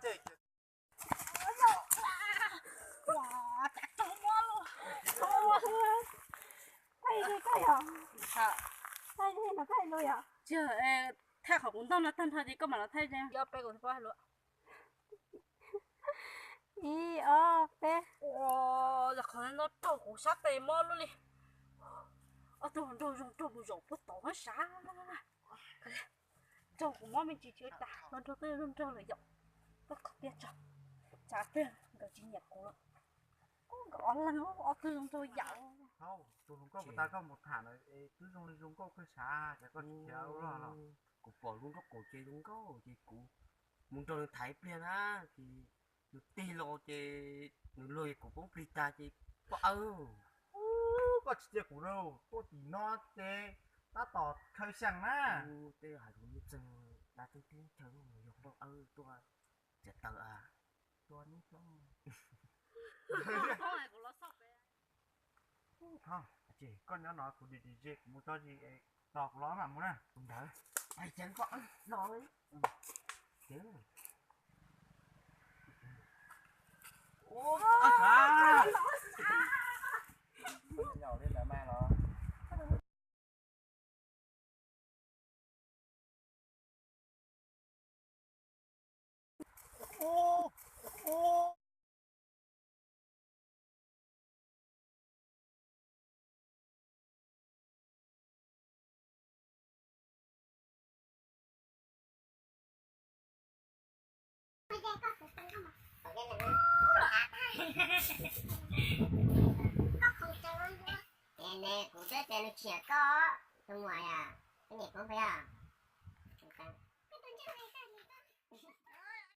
Thaij qhov kuv ntaus no tag nrho ces koj mam los thaij. Ib, ob, peb. Qhov no raug kuv sab tes mob luaj li. Ob tug hluas nraug zoo nraug mus zaum puag tod sav. Raug kuv mob me ntsis tsis ua cas, hluas nraug twb zoo nraug lawm yom. Koj qhov tiag tso, tsam tiag nkawd tsis nyiam kuv lawm. Nkawd ob leeg ob tug zoo nraug yam. Tus hluas nkauj puas tas koj mus tham na, twb zoo zoo nkauj kawg sav, cas koj tsis khiav ua luaj los? Kuv pom zoo nkauj ces zoo nkauj ces kuv mus nrog nws tham ib pliag na, ces nws tig los ces nws luag kuv poob plig tag ces poj awb. Koj tsis cia kuv rau tuaj tim no ces tab tom khaws xyem na. Tej hais kuv txeeg da tej teb chaws yog poj awb tuaj txiav taws a. Tua neb hlob. Koj nyob no kuv dim dim ze kuv mus tso zis, tos kuv los mam mus na. Tus ntawd, poj awb los. Kuv twb tias nws khiav koj, tus muam yom, koj niam koob peb yom.